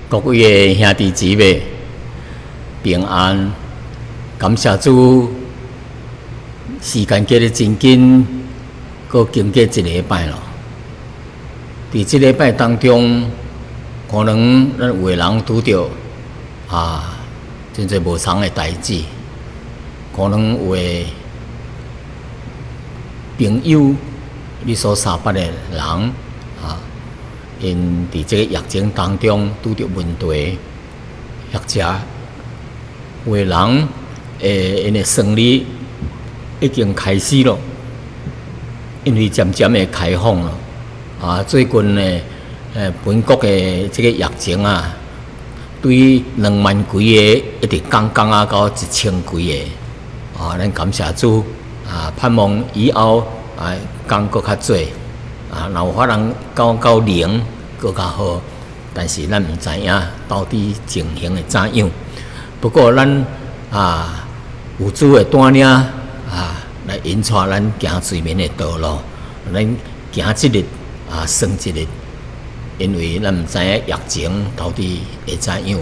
各位的兄弟姊妹平安，感謝主，時間過得真緊，閣經過一禮拜咯。佇這禮拜當中，可能咱有的人拄著啊，真濟無相仝的代誌，可能有的朋友，你所相捌的人啊，𪜶佇這个疫情當中拄著問題，或者有的人𪜶的生理已經開始咯，因為漸漸的開放咯。啊，最近呢，本國的這個疫情啊，對2萬幾个一直降降啊到1000幾个，啊，咱感謝主啊，盼望以後啊降閣較濟。啊，若有法通降到零，閣較好。但是咱毋知影到底情形會怎樣。不過咱啊有主的帶領啊，來引帶咱行前面的道路，咱行一日啊算一日，因為咱毋知影疫情到底會怎樣。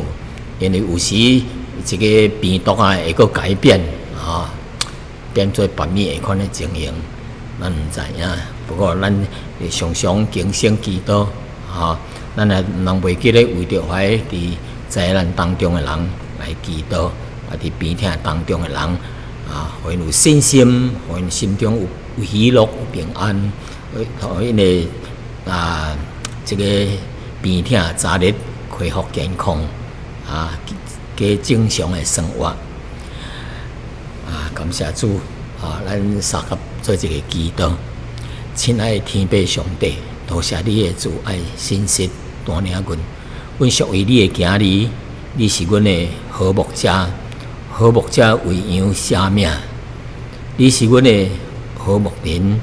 因為有時這个病毒啊會閣改變啊，變做別物的款的情形，咱毋知影。不過咱會常常警醒祈禱，吼，咱也毋通袂記咧為著遐佇災難當中的人來祈禱，啊，佇病痛當中的人，啊，予𪜶有信心，予𪜶心中有喜樂、有平安，予𪜶的啊，這个病痛早日恢復健康，啊，過正常的生活。啊，感謝主，啊，咱相佮做一个祈禱。親愛的天父上帝，多謝你的慈愛、信實帶領阮。阮屬於你的囝兒，你是阮的好牧者，好牧者為羊捨命。你是阮的好牧人，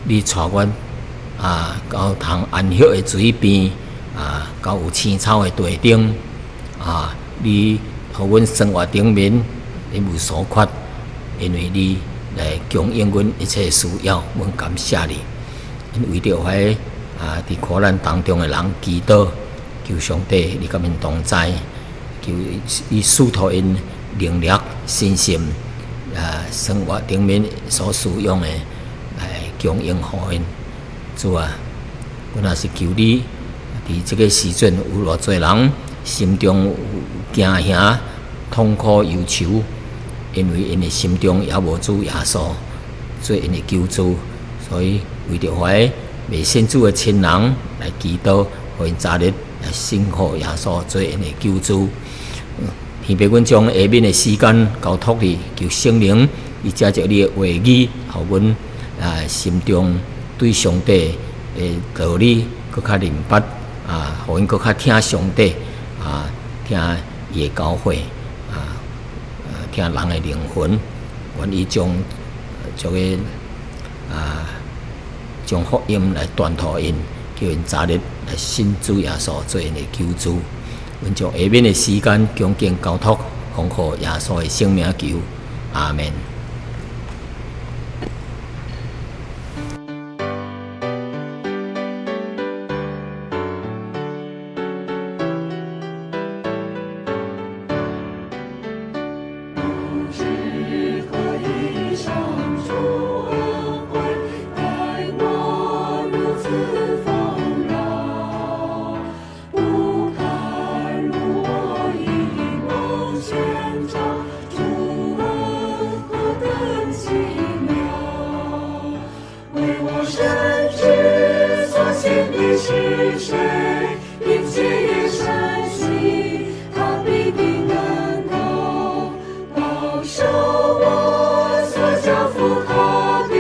你帶阮啊到通安歇的水邊，啊到有青草的地頂，啊，你予阮生活頂面一無所缺，因為你來供應阮一切需要，阮感謝你。阮為著遐啊，佇苦難當中的人祈禱，求上帝你佮𪜶同在，求你賜予𪜶能力、信心啊，生活頂面所需用的來供應予𪜶。主啊，阮也是求你，佇這个時陣有偌濟人心中有驚嚇、痛苦、憂愁，因為𪜶的心中猶無主耶穌做𪜶的救主，所以為著遐未信主的親人來祈禱，予𪜶早日來信靠耶穌做𪜶的救主。天父，阮將下面的時間交託你，求聖靈伊藉著你的話語，予阮啊心中對上帝的道理閣較明白，啊，予阮閣較聽上帝，啊，聽伊的教誨，啊，聽人的靈魂，願意將這个啊，將福音來傳予𪜶，叫𪜶早日來信主耶穌做𪜶的救主。阮將下面的時間恭敬交託，奉靠耶穌的聖名求，阿門。不知何以上主恩惠，待我如此豐饒，不堪入我一夢前兆，主恩何等奇妙！為我神之所獻的是誰？並且也深信他必定能夠保守我所交付他的，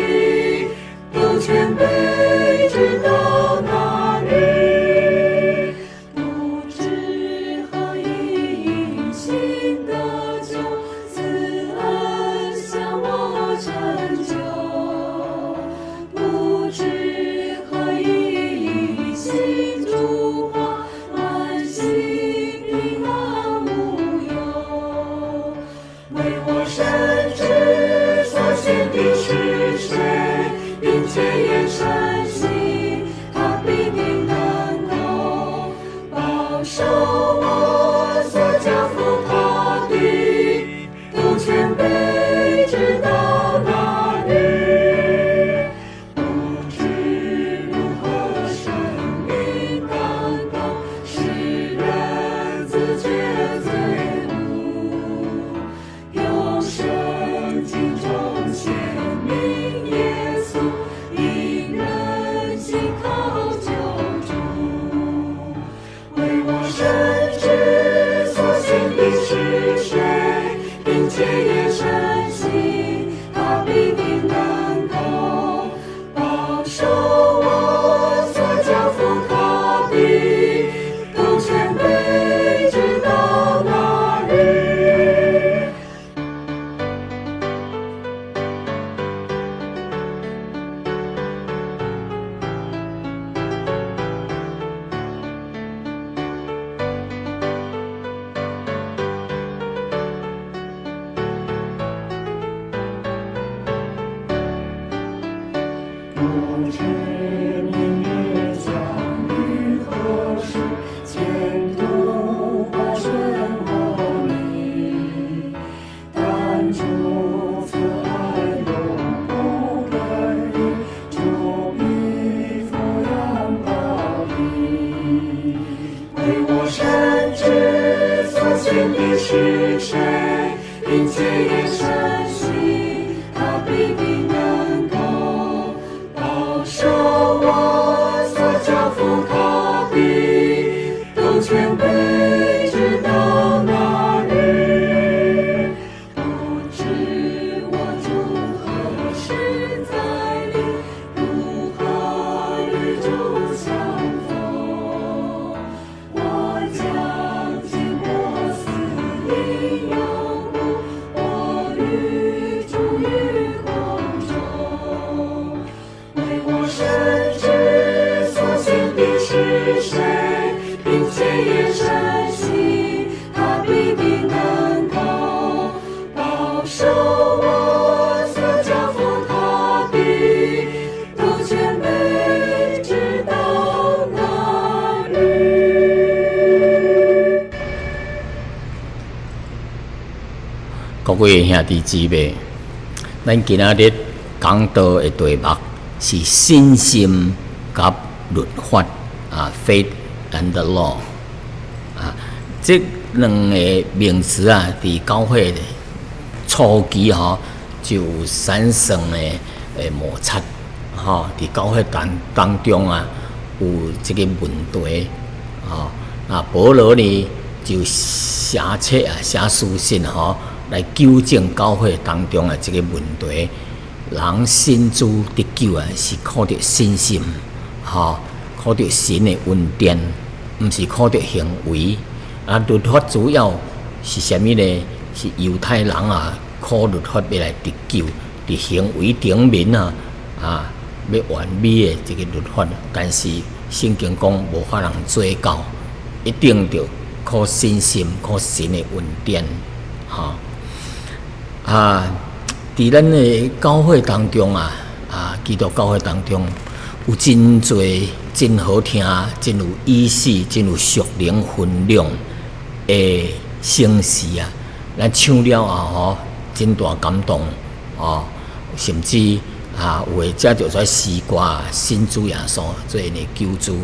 都全備直到那日。不知何以因信得救，慈恩向我成就。不知何以因信主話，滿心平安無憂。為我神之所獻的是誰？並且也深信他必定能夠保守我。且也深信，他必定能夠保守我所交付他的，都全備，直到那日。不知明日將於何時，前途或順或逆，但主慈愛永不更易，主必撫養保庇。為我深知所信的是誰，並且也深信，他必定能夠保守我所交付他的，都全備，直到那日。不知我主何時再臨，如何與主相逢？我將經過死蔭幽谷，我與主於空中。為我深知所信的是誰，並且也深信，他必定能夠保守我所交付他的，都全備，直到那日。各位兄弟姊妹，咱今仔日講道的題目是信心佮律法啊，faith and the law 啊，這兩個名詞啊，佇教會初期吼就有產生的摩擦，吼，佇教會當中啊，有這個問題，吼，啊，保羅呢就寫冊啊，寫書信吼，來糾正教會當中的這個問題。人信主得救啊，是靠著信心，吼，靠著神的恩典，毋是靠著行為。啊，律法主要是啥物呢？是猶太人啊，靠律法欲來得救，佇行為頂面啊，啊，欲完美的這個律法。但是聖經講無法通做到，一定著靠信心，靠神的恩典，吼。啊，佇咱的教會當中啊，啊，基督教會當中有真濟真好聽、真有意思、真有屬靈分量的聖詩啊，咱唱了後吼，真大感動哦，甚至啊，有的才就出詩歌信主耶穌做𪜶的救主。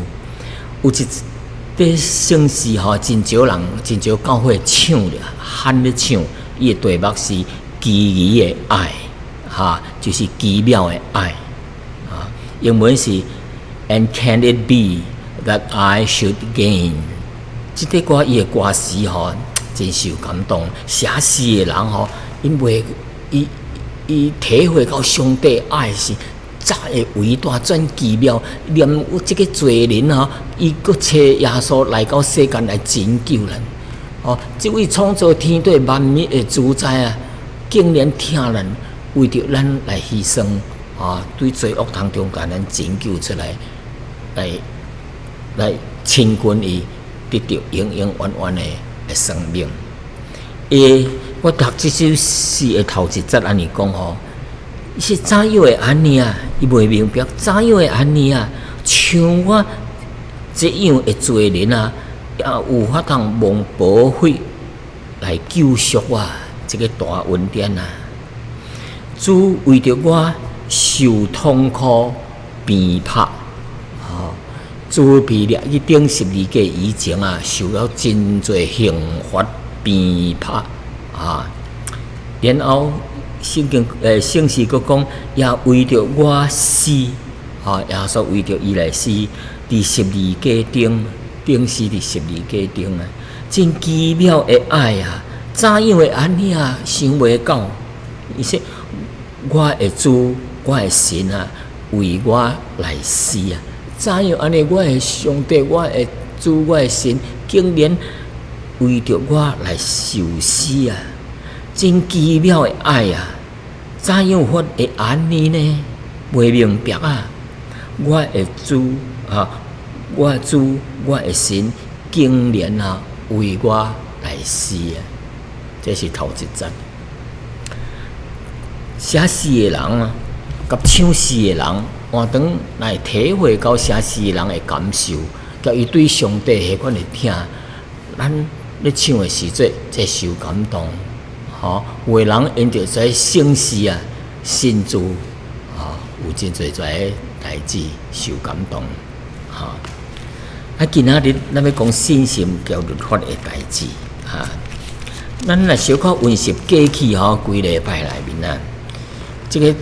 有一塊聖詩吼，真少人、真少教會唱咧，喊咧唱，伊的題目是奇異的愛，哈，就是奇妙的愛，啊，英文是 And can it be that I should gain？這塊歌伊的歌詞吼，真受感動。寫詩的人吼，因為伊體會到上帝愛是怎會偉大、怎奇妙，連有這個罪人吼，伊閣差耶穌來到世間來拯救咱。哦，這位創造天地萬物的主宰啊，竟然疼咱，為著咱來犧牲，啊，對罪惡當中共咱拯救出來，來親近伊，得著永永遠遠的生命。我讀這首詩的頭一節按呢講吼，是怎樣會按呢啊？伊袂明白怎樣會按呢啊？像我這樣的罪人啊，也有法通蒙寶血來救贖我，這個大恩典啊！主為著我受痛苦鞭拍，吼！主被掠去釘十字架以前啊，受了真濟刑罰鞭拍啊！然後聖經聖詩閣講，也為著我死，吼！耶穌為著伊來死，佇十字架頂，釘死佇十字架頂啊！真奇妙的愛啊！怎樣會按呢啊？想袂到，伊說我的主，我的神啊，為我來死啊！怎樣按呢？我的上帝，我的主，我的神，竟然為著我來受死啊！真奇妙的愛啊！怎樣法會按呢呢？袂明白啊！我的主啊，我的主，我的神，竟然啊為我來死啊！這是頭一節。寫詩的人啊，佮唱詩的人，換轉來體會到寫詩的人的感受，佮伊對上帝彼款的疼，咱咧唱的時陣，這受感動。吼，有的人𪜶就在省思啊，信主，吼，有真濟這代誌受感動，吼。啊，今仔日咱欲講信心佮律法的代誌，哈。咱若小可溫習過去吼幾禮拜內面啊，這个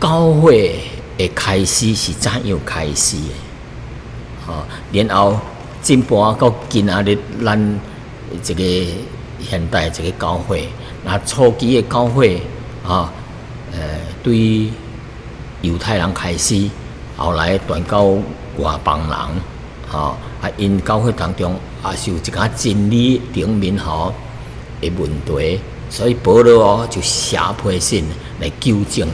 教會的開始是怎樣開始的？吼，然後進步到今仔日咱這個現代這個教會，那初期的教會啊，對猶太人開始，後來傳到外邦人，吼，啊，𪜶教會當中也是有一寡真理頂面吼的問題，所以保羅哦就寫批信來糾正𪜶。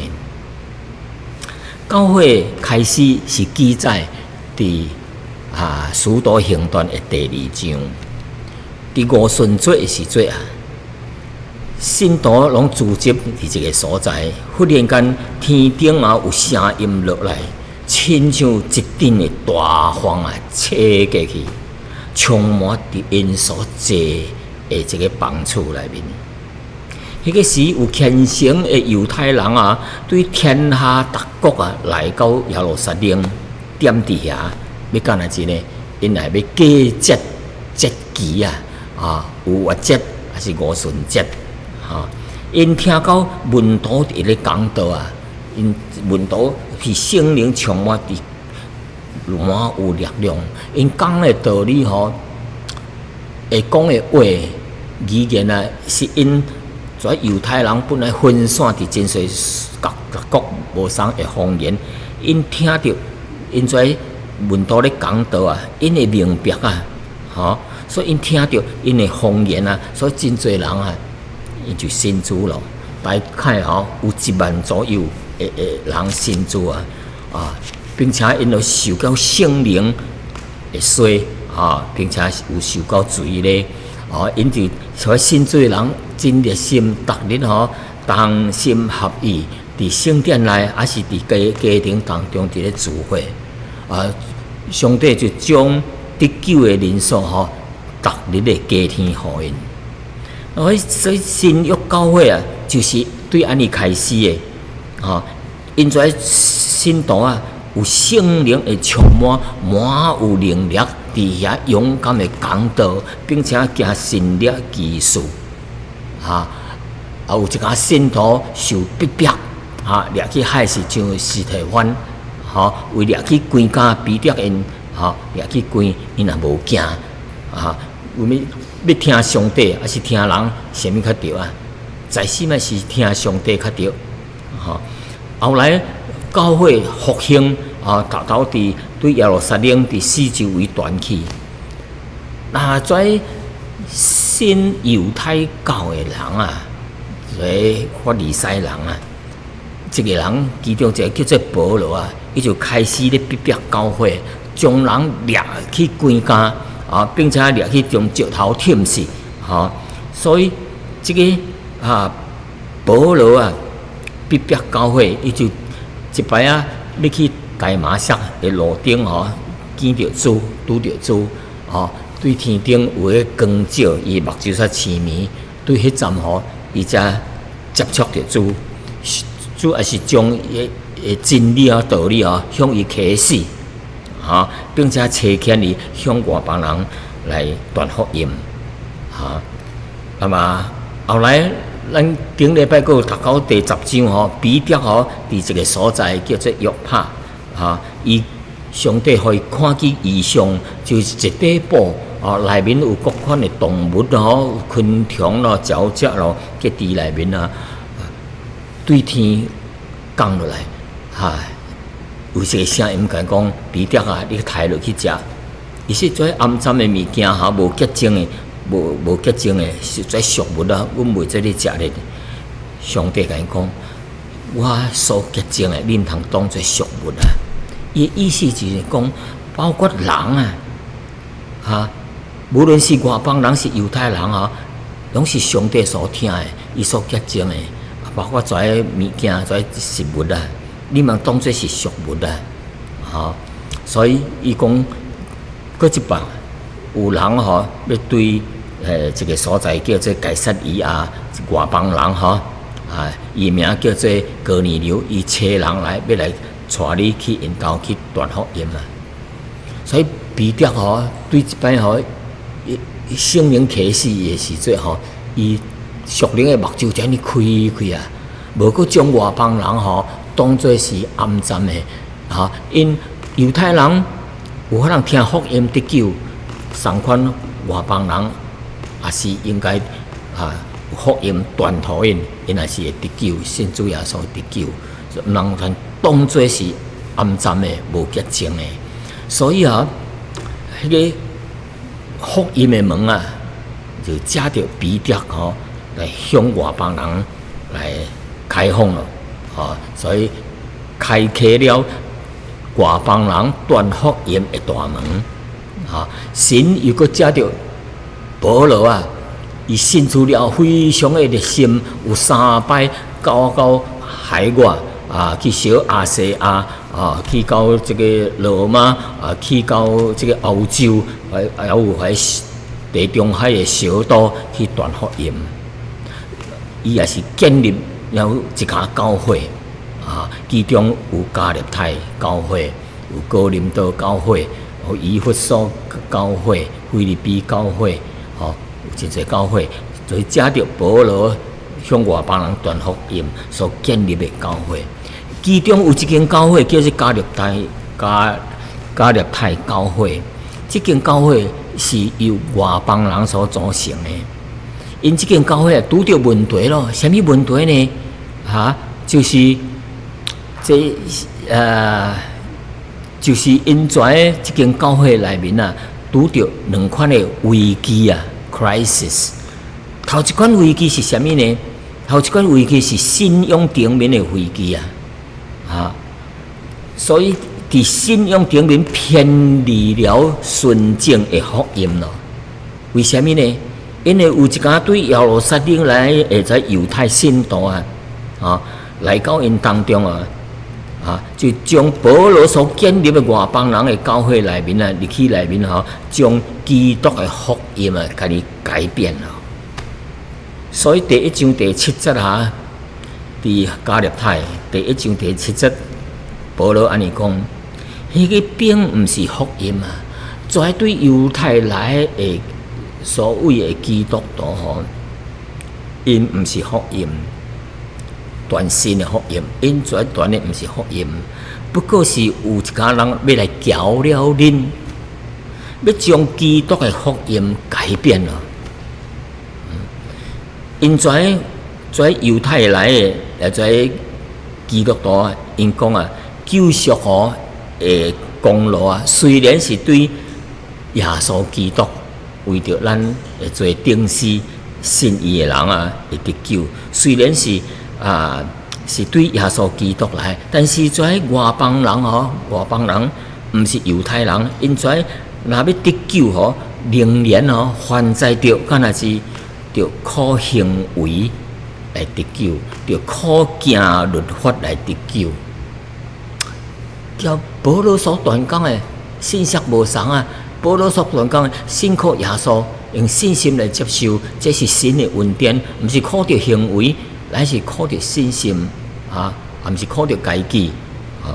教會開始是記載佇啊《使徒行傳》的第二章，佇五旬節的時陣啊，信徒攏聚集佇一个所在，忽然間天頂啊有聲音落來，親像一陣的大風啊，吹過去，充滿佇𪜶所坐的這个房厝內面。彼个時有虔誠的猶太人啊，對天下各國啊來到耶路撒冷，踮佇遐欲幹啥子呢？𪜶來欲過節節期啊，啊，逾越節抑是五旬節，哈。𪜶聽到門徒佇咧講道啊，𪜶門徒被聖靈充滿，佇滿有力量，𪜶講的道理吼，會講的話語言啊，是𪜶這猶太人本來分散佇真濟各各國無仝的方言，𪜶聽著𪜶這門徒咧講道啊，𪜶會明白啊，吼，所以𪜶聽著𪜶的方言啊，所以真濟人啊，𪜶就信主咯。大概吼有1萬左右的人信主啊，啊，並且𪜶都受到聖靈的洗啊，並且有受到洗禮，哦，𪜶就所以信主的人真熱心，逐日吼同心合意，佇聖殿內，抑是佇家家庭當中佇咧聚會，啊，上帝就將得救的人數吼，逐日咧加添予𪜶。所以，所以新約教會啊，就是對按呢開始的，吼，𪜶這信徒啊，有聖靈的充滿，滿有能力，佇遐勇敢的講道，並且行神蹟奇事，哈，啊有一寡信徒受逼迫，哈，掠去害死像司提反，吼，為掠去關監彼得𪜶，吼，掠去關，𪜶也無驚，啊，為物欲聽上帝，抑是聽人，啥物較對啊？在死嘛是聽上帝較對，吼。後來教會復興啊，頭頭佇對耶路撒冷佇四周圍傳去。那這信猶太教的人啊，這法利賽人啊，這个人其中一个叫做保羅啊，伊就開始咧逼迫教會，將人掠去關監啊，並且掠去用石頭忝死，吼。所以這个啊，保羅啊，逼迫教會，伊就一擺啊，欲去大馬色的路頂吼，見著主，拄著主，吼，對天頂有彼光照，伊目睭煞痴迷，對彼陣吼，伊才接觸著主，主也是將伊的真理啊、道理啊向伊啟示，哈，並且差遣伊向外邦人來傳福音，哈。那麼後來，咱頂禮拜閣有讀到第十章吼，彼得吼佇一个所在叫做約帕，哈，伊上帝予伊看見異象，就是一塊布哦，內面有各款的動物吼，昆蟲咯、鳥隻咯，佮佇內面啊，對天降落來，哈，有一个聲音共伊講：彼得啊，你刣落去食。伊說這骯髒的物件哈，無潔淨的，無潔淨的，是這俗物啊，阮袂做咧食咧。上帝共伊講：我所潔淨的，你毋通當做俗物啊。伊的意思就是講，包括人啊，哈，無論是外邦人是猶太人啊，攏是上帝所疼的，伊所潔淨的，包括這物件、這食物啊，你毋當做是俗物啊，哈。所以伊講，閣一擺有人吼欲對一个所在叫做該撒利亞外邦人吼，啊，伊名叫做哥尼流，伊差人來欲來帶你去𪜶兜去傳福音啊。所以彼得吼對這擺吼聖靈啟示的時陣吼，伊屬靈的目睭遮爾開開啊，無閣將外邦人吼當做是骯髒的，哈，𪜶猶太人有可能聽福音得救，仝款外邦人也是應該啊，福音傳予𪜶，𪜶也是會得救，信主耶穌得救，毋通當做是骯髒的、無潔淨的。所以啊，彼个福音的門啊，就藉著彼得吼來向外邦人來開放咯，吼，所以開啟了外邦人傳福音的大門，哈！神又閣藉著保羅啊，伊信主了非常的熱心，有三擺到海外啊，去小亞細亞啊，去到這个羅馬啊，去到這个歐洲，還有佇地中海的小島去傳福音。伊也是建立了一間教會。啊，其中有加勒泰教會，有哥林多教會，有以弗所教會、腓立比教會，吼，有真濟教會，所以藉著保羅向外邦人傳福音所建立的教會。其中有一間教會叫做加勒泰教會，這間教會是由外邦人所組成的。𪜶這間教會啊，拄著問題咯，啥物問題呢？哈，就是這就是𪜶在這間教會內面啊，拄著兩款的危機啊，crisis。頭一款危機是啥物呢？頭一款危機是信仰頂面的危機啊，啊，所以佇信仰頂面偏離了純正的福音咯。為啥物呢？因為有一寡對耶路撒冷來的這猶太信徒啊，啊，來到𪜶當中啊。啊，就將保羅所建立的外邦人的教會內面啊，入去內面吼，將基督的福音啊，共伊改變了。所以第一章第七節哈，佇加勒泰第一章第七節，保羅按呢講，彼个並毋是福音啊，這對猶太來的所謂的基督徒吼，𪜶毋是福音。傳新的福音，𪜶這傳的毋是福音，不過是有一寡人欲來攪了恁，欲將基督的福音改變了。𪜶這這猶太來的，或者基督徒啊，𪜶講啊，救贖吼的功勞啊，雖然是對耶穌基督為著咱會做釘死信伊的人啊，會得救，雖然是。啊，是對耶穌基督來，但是這外邦人吼，外邦人毋是猶太人，𪜶這若欲得救吼，仍然吼還在著，敢若是著靠行為來得救，著靠行律法來得救。佮保羅所傳講的信息無仝啊！保羅所傳講的信靠耶穌，用信心來接受，這是神的恩典，毋是靠著行為。乃是靠著信心，啊，毋是靠著家己，啊，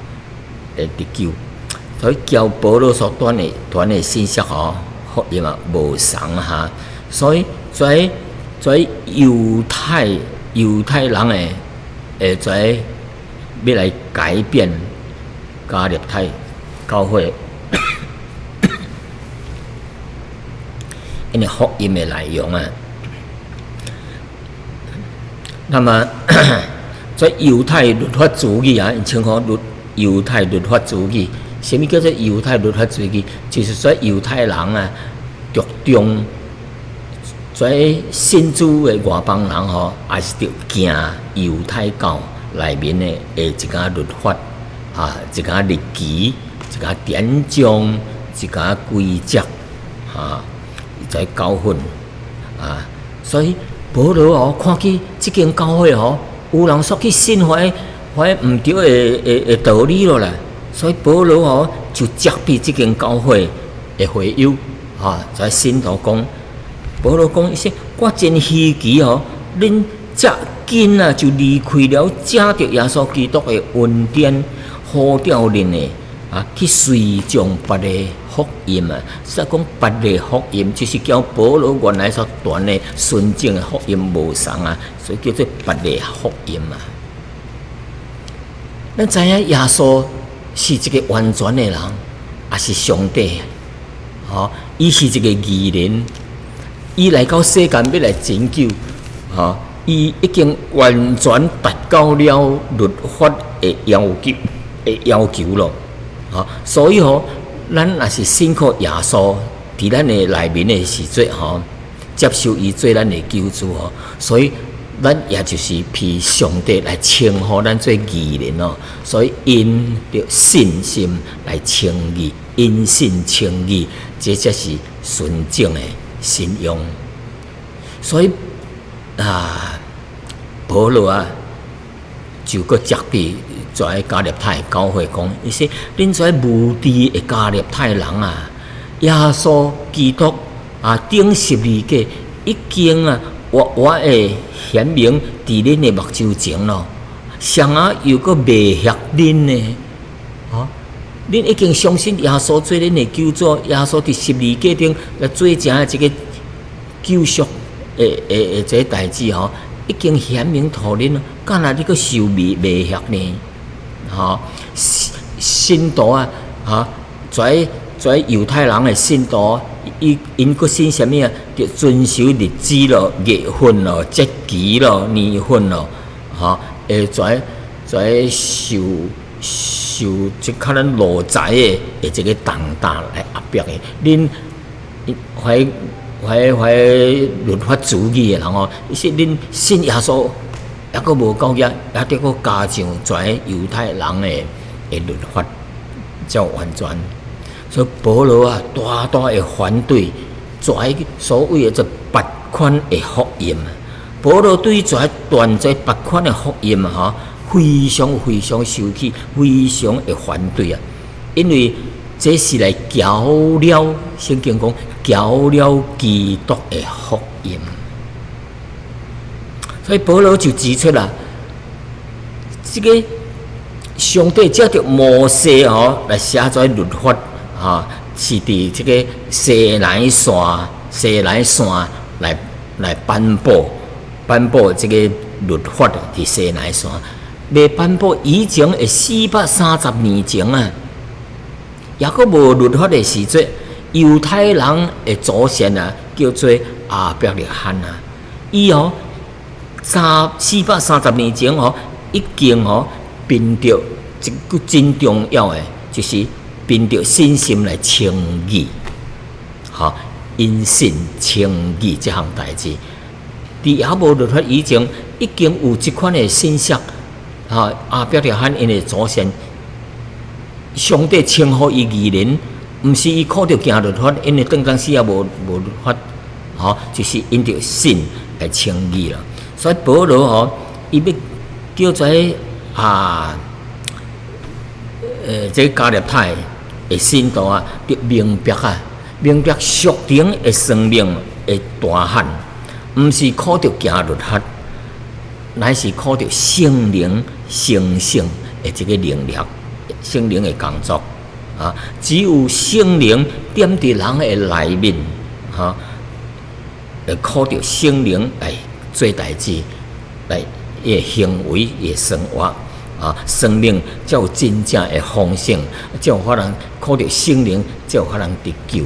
來得救。所以佮保羅所傳的信息吼，福音啊無仝哈。所以在猶太人的會欲來改變加勒泰教會。𪜶的福音的內容啊。那麼，這猶太律法主義啊，𪜶稱呼律猶太律法主義。啥物叫做猶太律法主義？就是說猶太人啊，著重這信主的外邦人吼，也是著行猶太教內面的一寡律法啊，一寡日期，一寡典章，一寡規則啊，這教訓啊，所以保羅哦，看見這間教會吼，有人煞去信遐遐毋對的道理囉啦，所以保羅吼就責備這間教會的會友，哈，在信徒講，保羅講伊說，我真稀奇吼，恁遮緊啊就離開了藉著耶穌基督的恩典，呼召恁的啊，去隨從別个福音啊，說講別个福音，就是佮保羅原來所傳的純正的福音無仝啊，所以叫做別个福音啊。咱知影耶穌是一個完全的人，也是上帝，吼，伊是一個義人，伊來到世間欲來拯救，吼，伊已經完全達到了律法的要求咯，吼，所以吼，咱若是信靠耶穌，佇咱的內面的時陣吼，接受伊做咱的救主吼，所以咱也就是被上帝來稱呼咱做義人哦。所以因著信心來稱義，因信稱義，這才是純正的信仰。所以啊，保羅啊，就閣責備在加勒泰教會講，伊說：恁這無知的加勒泰人啊，耶穌基督啊，釘十字架已經啊，活活的顯明佇恁的目睭前咯，誰仔又閣迷惑恁呢？哦，恁已經相信耶穌做恁的救主，耶穌佇十字架頂來做成的這個救贖的這個代誌吼，已經顯明予恁咯，敢若你閣受迷惑呢？吼，信徒啊，哈，這猶太人的信徒，伊𪜶閣信啥物啊？就遵守日子咯、月份咯、節期咯、年份咯，吼，會這受這較咱奴才的這個重擔來壓迫的。恁懷懷懷律法主義的人吼，伊說恁信耶穌，猶閣無夠額，還得閣加上這猶太人的律法，才有完全。所以保羅啊，大大的反對這所謂的這別款的福音。保羅對這傳這別款的福音啊，吼，非常非常生氣，非常的反對啊，因為這是來攪了聖經講攪了基督的福音。所以保羅就指出啦，這個上帝藉著摩西吼來寫這律法，哈，是佇這個西奈山來頒布這個律法，佇西奈山。未頒布以前的430年前啊，猶閣無律法的時陣，猶太人的祖先啊，叫做亞伯拉罕啊，伊哦，430年前哦，已經哦，憑著一個真重要的，就是憑著信心來稱義，吼，因信稱義這項代誌，佇猶無律法以前，已經有這款的信息，吼，亞伯拉罕𪜶的祖先，上帝稱呼伊義人，毋是伊靠著行律法，因為當時也無律法，吼，就是因著信來稱義啦。所以保羅吼，伊欲叫這啊，這加勒泰的信徒啊，得明白啊，明白屬靈的生命的大漢，毋是靠著行律法，乃是靠著聖靈成聖的這個能力，聖靈的工作啊，只有聖靈踮佇人的內面，哈，會靠著聖靈來做代誌，來伊的行為、伊的生活啊，生命才有真正的豐盛，才有法通靠著聖靈，才有法通得救。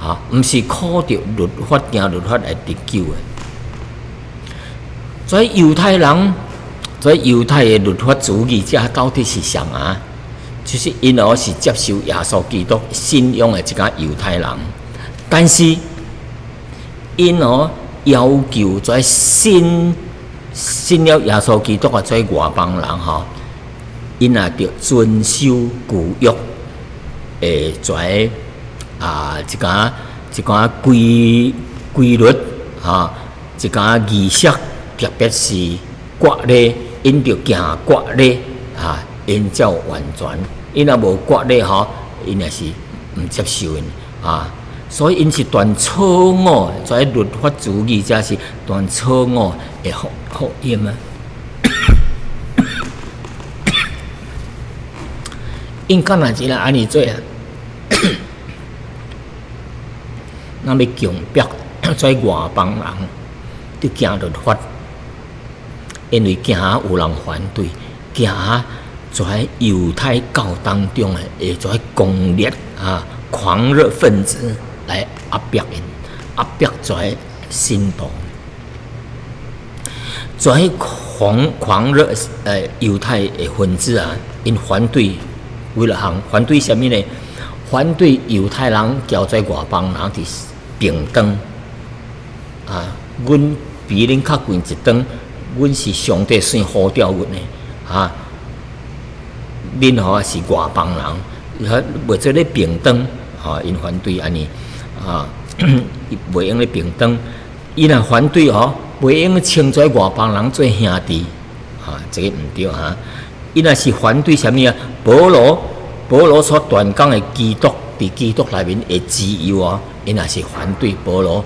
啊，毋是靠著律法行律法來得救的。所以猶太人，所以猶太的律法主義者到底是啥啊？就是𪜶哦是接受耶穌基督信仰的這個猶太人，但是𪜶哦要求這信了耶穌基督的這外邦人吼，𪜶也著遵守舊約的這啊一寡規律哈，一寡儀式，特別是割禮，𪜶著行割禮啊，𪜶才有完全。𪜶若無割禮吼，𪜶也是毋接受𪜶啊。所以𪜶是傳錯誤，這律法主義者是傳錯誤的福音啊。𪜶敢若是按呢做啊？咱欲強迫這外邦人著行律法，因為驚有人反對，驚這猶太教當中的會這狂熱啊、狂熱分子來壓迫𪜶，壓迫這信徒。這狂熱猶太的分子啊，𪜶反對幾若項，反對啥物呢？反對猶太人交這外邦人佇平等啊，阮比恁較懸一等，阮是上帝選呼召阮的啊，恁吼是外邦人，袂做咧平等，吼，𪜶反對按呢啊，袂用咧平等，伊若反對吼，袂用稱這外邦人做兄弟，啊，這个毋對哈。伊若是反對啥物啊？保羅所傳講的基督，佇基督內面的自由哦，𪜶也是反對保羅。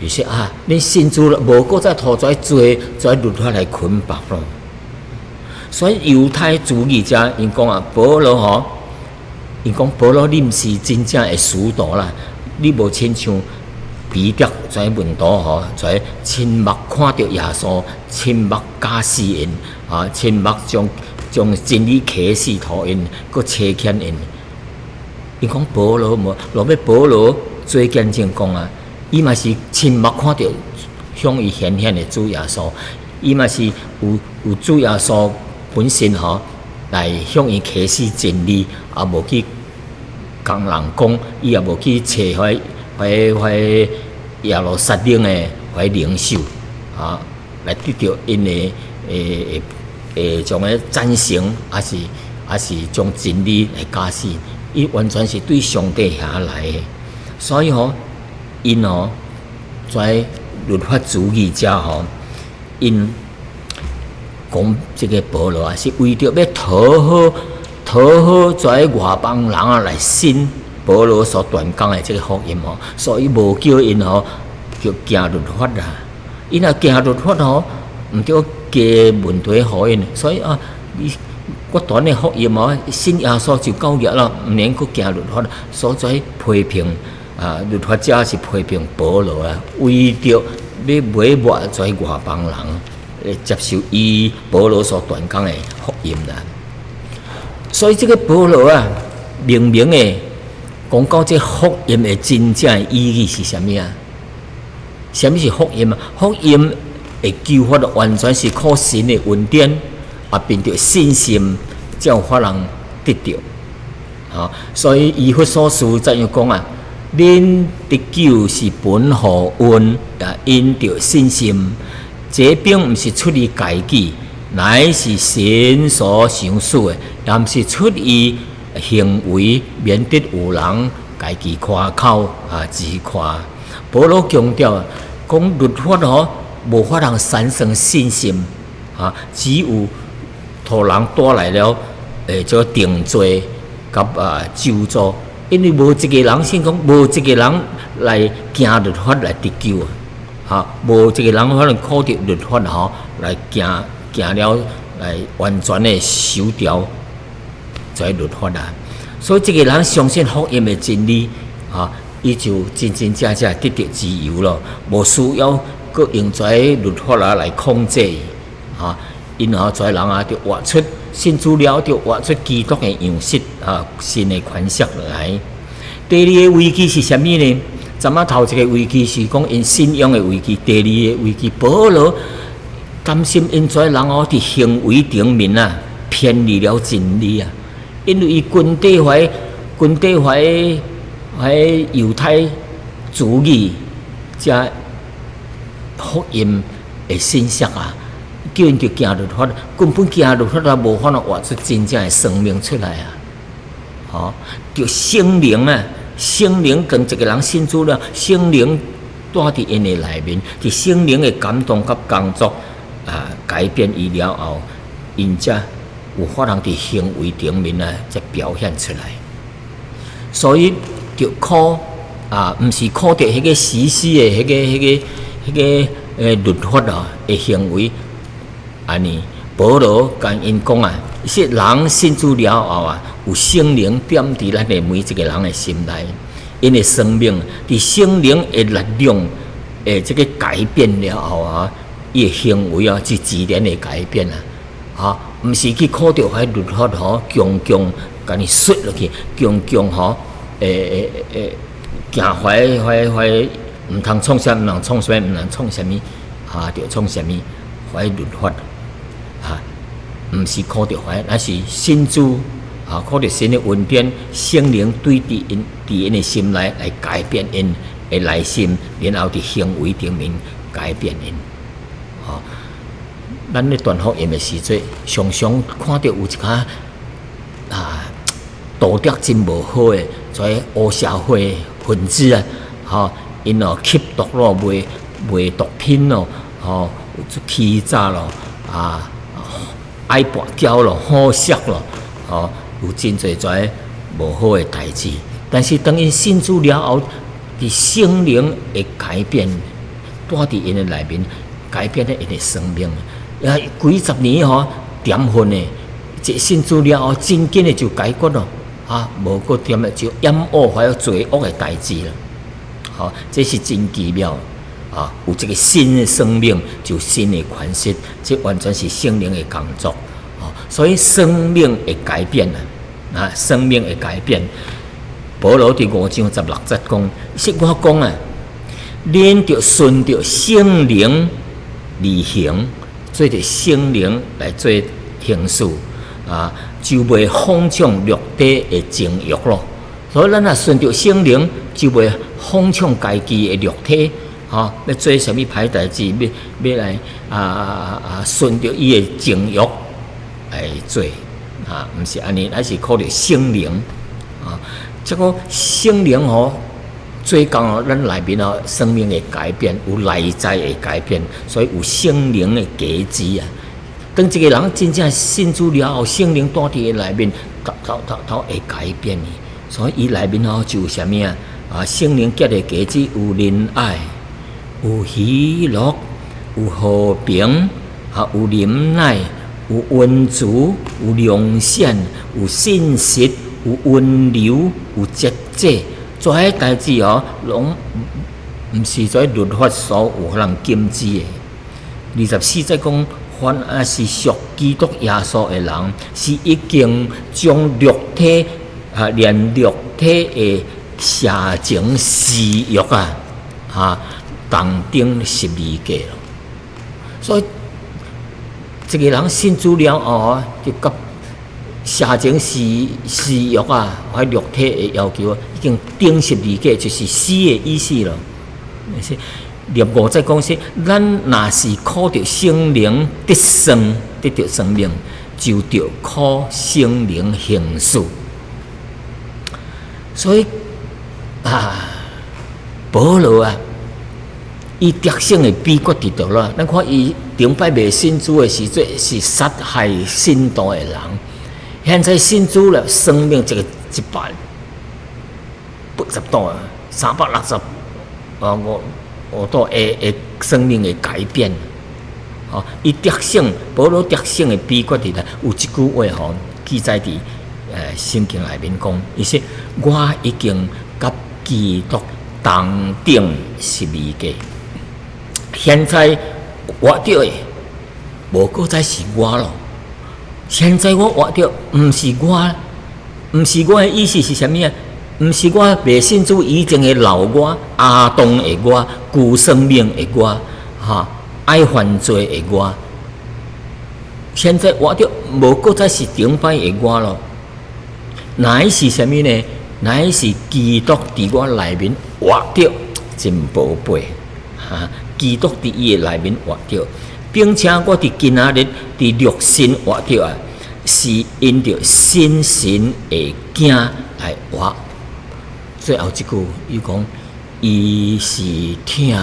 就是啊，恁信主了，無閣再予這罪、這律法來捆綁咯。所以猶太主義者𪜶講啊，保羅吼，𪜶講保羅你毋是真正的使徒啦，你無親像彼得這門徒吼，這親目看著耶穌，親目教示𪜶，啊，親目將真理啟示予𪜶，閣差遣𪜶。𪜶講保羅無，落尾保羅做見證講啊，伊嘛是親目看著向伊顯現的主耶穌，伊嘛是有主耶穌本身吼來向伊啟示真理，也無去共人講，伊也無去揣彼耶路撒冷的彼領袖啊，來得著𪜶的將個贊成，抑是將真理來教示，伊完全是對上帝遐來的，所以吼，𪜶吼，這律法主義者吼，𪜶講這个保羅啊，是為著欲討好這外邦人啊來信保羅所傳講的這个福音吼，所以無叫𪜶吼著行律法啦。𪜶若行律法吼，毋著加問題予𪜶，所以啊，你我傳的福音哦，信耶穌就夠額啦，毋免閣行律法。所以批評啊，律法者是批評保羅啊，為著欲買抹這外邦人來接受伊保羅所傳講的福音啦。所以這个保羅啊，明明的講到這福音的真正的意義是啥物啊？啥物是福音啊？福音的救法完全是靠神的恩典，啊，憑著信心才有法通得著。啊，所以以弗所書怎樣講啊？恁得救是本乎恩，啊，因著信心。這並毋是出於家己，乃是神所賞賜的，也毋是出於行為，免得有人家己誇口啊自誇。保羅強調講律法吼無法通產生信心啊，只有予人帶來了這定罪佮啊咒詛，因為無一个人信講，無一个人來行律法來得救啊，無一个人可能靠著律法吼來行了來完全的守牢這律法啊。所以這个人相信福音的真理啊，伊就真真正正得著自由咯，無需要閣用這律法啊來控制伊啊。𪜶吼這人啊，就活出信主了，就活出基督的樣式啊，新的款式來。第二个危機是啥物呢？昨仔頭一个危機是講𪜶信仰的危機，第二个危機，保羅擔心𪜶遮人哦，佇行為頂面啊偏離了真理啊，因為伊軍隊懷軍隊懷懷猶太主義遮福音的信息啊，叫𪜶著行律法，根本行律法也無法度活出真正的生命出來啊！吼，著聖靈啊，聖靈當一个人信主了，聖靈住佇𪜶的內面，佇聖靈的感動佮工作啊，改變伊了後，𪜶才有法通佇行為頂面啊，才表現出來。所以，著靠啊，毋是靠著彼個死死的彼個、彼個、彼個律法啊的行為，按呢，保羅共𪜶講啊，是人信主了後啊，有聖靈踮佇咱的每一个人的心內，𪜶的生命佇聖靈的力量的這个改變了後啊，伊的行為啊是自然會改變啊，哈，毋是去靠著彼律法吼，強強共伊摔落去，強強吼，會會會行壞壞壞，毋通創啥，毋通創啥，毋通創啥物，啊，著創啥物，壞律法，啊，毋是靠著壞，乃是信主啊，靠著神的恩典，聖靈對佇𪜶佇𪜶的心內來改變𪜶的內心，然後佇行為頂面改變𪜶。吼，咱咧傳福音的時陣，常常看著有一寡啊道德真無好的，遮黑社會分子啊，吼，𪜶哦吸毒咯，賣賣毒品咯，吼，有欺詐咯，啊，愛跋筊咯，好色咯，吼，有真濟遮無好的代誌。但是當𪜶信主了後，佇聖靈的改變，住佇𪜶的內面，改變了𪜶的生命。啊，幾十年吼踮混的，一信主了後，真緊的就解決咯，啊，無閣踮咧就厭惡還有罪惡的代誌啦。吼，這是真奇妙啊！有這个新的生命，就新的款式，這完全是聖靈的工作。所以生命會改變啊！啊，生命會改變。保羅佇5章16節講：是我講啊，恁著順著聖靈而行，做著聖靈來做行事啊，就袂放縱肉體的情慾咯。所以咱若順著聖靈，就袂放縱家己的肉體，吼，欲做啥物歹代誌，欲欲來啊啊啊順著伊的情慾來做啊，毋是按呢，乃是靠著聖靈啊。這个聖靈吼，做工哦，咱內面哦，生命會改變，有內在會改變，所以有聖靈的果子啊。當一个人真正信主了後，聖靈住佇伊內面，頭頭頭頭會改變伊。所以伊內面吼就有啥物啊？啊，聖靈結的果子有仁愛，有喜樂，有和平，啊，有忍耐，有溫慈，有良善，有信實，有溫柔，有節制。這些代誌哦，攏毋是在律法所有可能禁止的。24節講，凡啊是屬基督耶穌的人，是已經將肉體啊，連肉體的邪情私慾啊，啊，同釘十字架咯。所以，一个人信主了後，就佮邪情私私慾啊，或肉體的要求，已經釘十字架，就是死的意思咯。是25節講說，咱若是靠著聖靈得生，得著生命，就著靠聖靈行事。所以啊，保羅啊，伊得勝的秘訣佇佗啦。咱看伊頂擺未信主的時陣，是殺害信徒的人。現在信主了，生命一个180度啊，360啊五五度的的生命的改變。吼，伊得勝，保羅得勝的秘訣佇佗？有一句話吼，記載佇聖經內面講，伊說我已經佮基督同釘十字架，現在活著的無閣再是我咯。現在我活著，毋是我，毋是我的意思是啥物啊？毋是我袂信主以前的老我、亞當的我、舊生命的我、哈愛犯罪的我。現在活著無閣再是頂擺的我咯，乃是啥物呢？乃是基督佇我內面活著，真寶貝哈！基督佇伊的內面活著，並且我佇今仔日佇肉身活著啊，是因著信神的囝來活。最後這句，伊講，伊是疼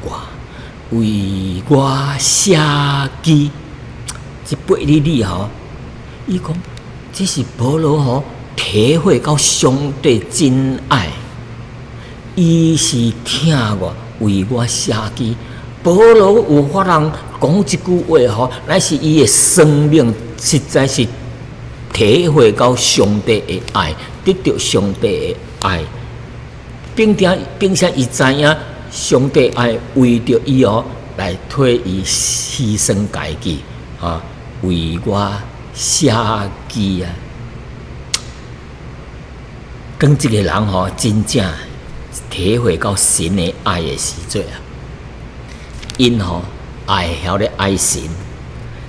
我，為我捨己。這八里里吼，伊講這是保羅吼體會到上帝真愛，伊是疼我，為我捨己。保羅有法通講這句話吼，乃是伊的生命實在是體會到上帝的愛，得著上帝的愛，並且伊知影上帝愛為著伊哦來替伊犧牲家己啊。為我捨己啊！當這個人吼真正體會到神的愛的時陣啊，𪜶吼會曉咧愛神，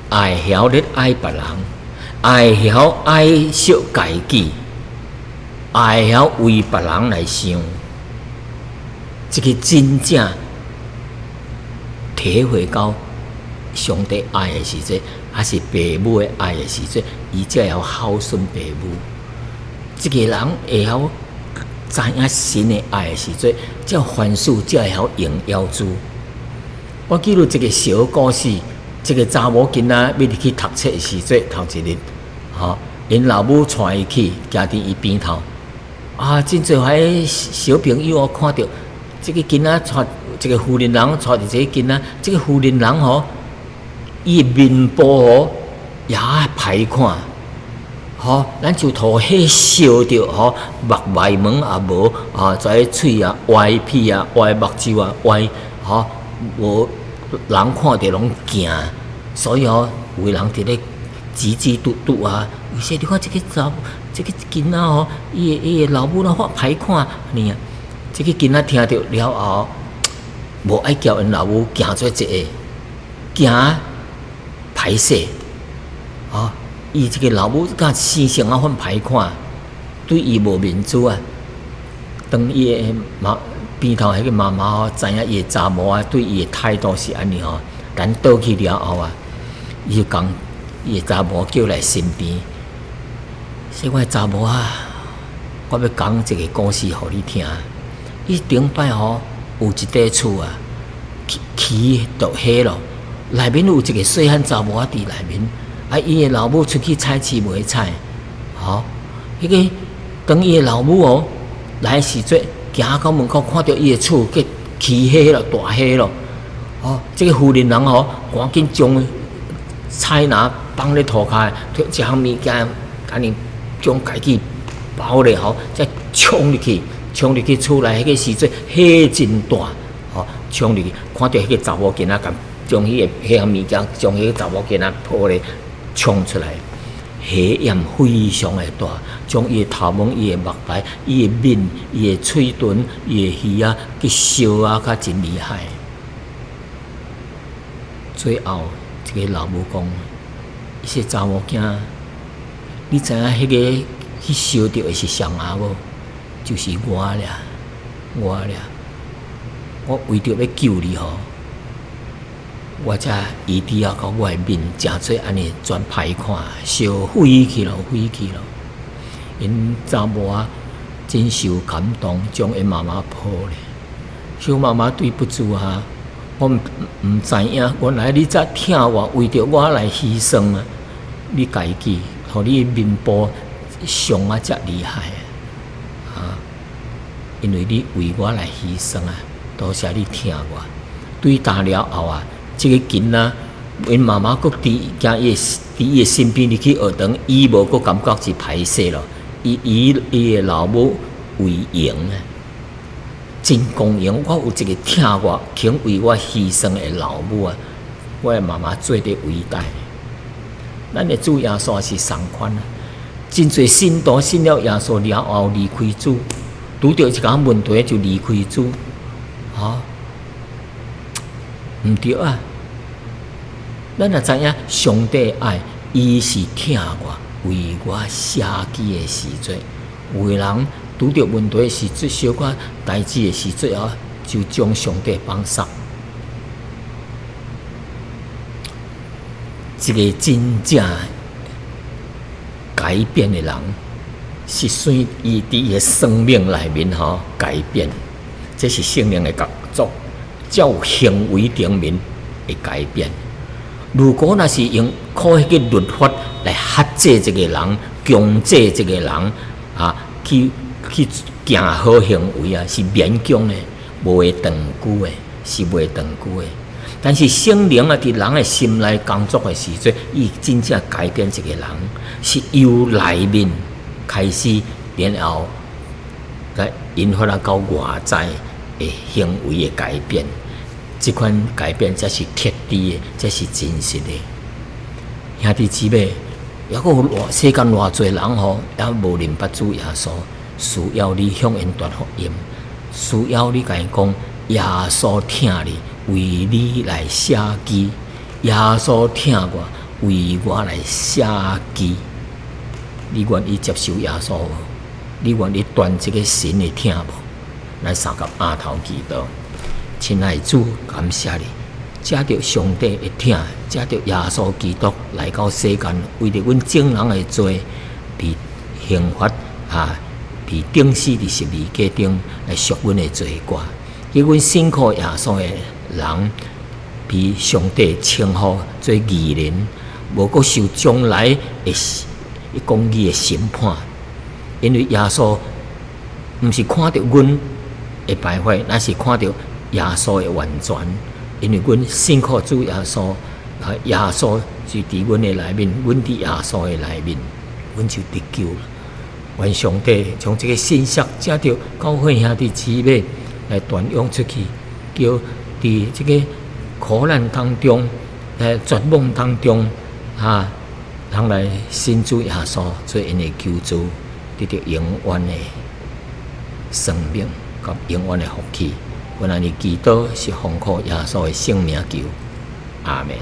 會曉咧愛別人，會曉愛惜家己，會曉為別人來想，這個真正體會到上帝愛的時陣，還是父母的愛的時陣，伊才會曉孝順父母。這個人會曉知影神的愛的時陣，才凡事才會曉榮耀主。我記錄一個小故事，一個查某囡仔欲入去讀冊的時陣，頭一日，吼，𪜶老母帶伊去，行佇伊邊頭，啊，真濟遐小朋友哦，看著這個囡仔帶一個婦人人帶著這個囡仔，這個婦人人吼，伊的面部吼也歹看，吼，咱就塗火燒著吼，目眉毛也無啊，在喙啊歪屁啊，歪目睭啊歪，吼，無人看著攏驚，所以吼，有的人佇咧指指嘟嘟啊，有時你看這個查這個囡仔吼，伊的老母若發歹看爾啊，這個囡仔聽著了後，無愛共𪜶老母行做一个，驚歹勢，啊！伊這個老母佮生性啊，款歹看，對伊無面子啊。當伊的媽邊頭彼個媽媽吼，知影伊的查某仔對伊的態度是按呢吼，等倒去了後啊，伊就共伊的查某叫來身邊，說我的查某仔，我欲講一個故事予你聽。伊頂擺吼有一塊厝啊，起著火咯。內面有一個細漢查某仔佇內面，啊，伊的老母出去菜市買菜，吼，彼個當伊的老母哦來時陣，行到門口看著伊的厝去起火咯，大火咯，哦，這個婦人人吼，趕緊將菜籃放咧塗跤，提一項物件，趕緊將家己包咧吼，再衝入去，衝入去厝內彼個時陣火真大，吼，衝入去看著彼個查某囡仔共將彼个彼項物件，將彼個查某囡仔抱咧衝出來，火焰非常的大，將伊的頭毛、伊的目白、伊的面、伊的喙唇、伊的耳仔去燒啊，較真厲害。最後，這個老母講：伊說查某囝，你知影彼個去燒著的是誰啊無？就是我倆，我倆，我為著欲救你吼。我才醫治啊，到我的面誠做按呢全歹看，燒毀去咯，毀去咯。𪜶查某仔真受感動，將𪜶媽媽抱咧。小媽媽對不住啊，我毋知影，原來你遮疼我，為著我來犧牲啊！你家己，予你的面部傷啊遮厲害啊！因為你為我來犧牲啊，多謝你疼我。對大了後啊，這個囡仔，𪜶媽媽閣佇行伊佇伊的身邊入去學堂，伊無閣感覺是歹勢咯。伊以伊的老母為榮啊，真光榮！我有一個疼我、肯為我犧牲的老母啊，我的媽媽做得偉大。咱的主耶穌是仝款啊，真濟信徒信了耶穌了後離開主，拄著一個問題就離開主，吼，毋對啊！咱若知影上帝愛，伊是疼我，為我捨己的時陣，有的人拄著問題時陣，小可代誌的時陣啊，就將上帝放捒。一個真正改變的人，是算伊佇伊的生命內面吼改變，這是聖靈的工作，才有行為頂面會改變。如果若是用靠彼個律法來轄制一個人，強制一個人啊，去行好行為啊，是勉強的，無會長久的，是袂長久的。但是聖靈啊，佇人的心內工作的時陣，伊真正改變一個人，是由內面開始，然後來引發啊到外在的行為的改變。這款改變才是徹底的，才是真實的。兄弟姊妹，猶閣有偌世間偌濟人吼，猶無認捌主耶穌，需要你向𪜶傳福音，需要你共𪜶講耶穌疼你，為你來捨己；耶穌疼我，為我來捨己。你願意接受耶穌無？你願意傳這個神的疼無？來相佮阿頭祈禱。親愛主，感謝你，藉著上帝的疼，藉著耶穌基督來到世間，為著阮眾人的罪，被刑罰啊，被釘死佇十字架頂來贖阮的罪過。叫阮信靠耶穌的人，被上帝稱呼做義人，無閣受將來的公義的審判。因為耶穌毋是看著阮的敗壞，乃是看著耶穌的完全。因為阮信靠主耶穌，耶穌就佇阮的內面，阮佇耶穌的內面，阮就得救了。願上帝將這個信息藉著教會兄弟姊妹來傳揚出去，叫佇這個苦難當中、絕望當中，啊，人來信主耶穌做𪜶的救主，得著永遠的生命佮永遠的福氣。阮按呢祈禱是奉靠耶穌的聖名求，阿門。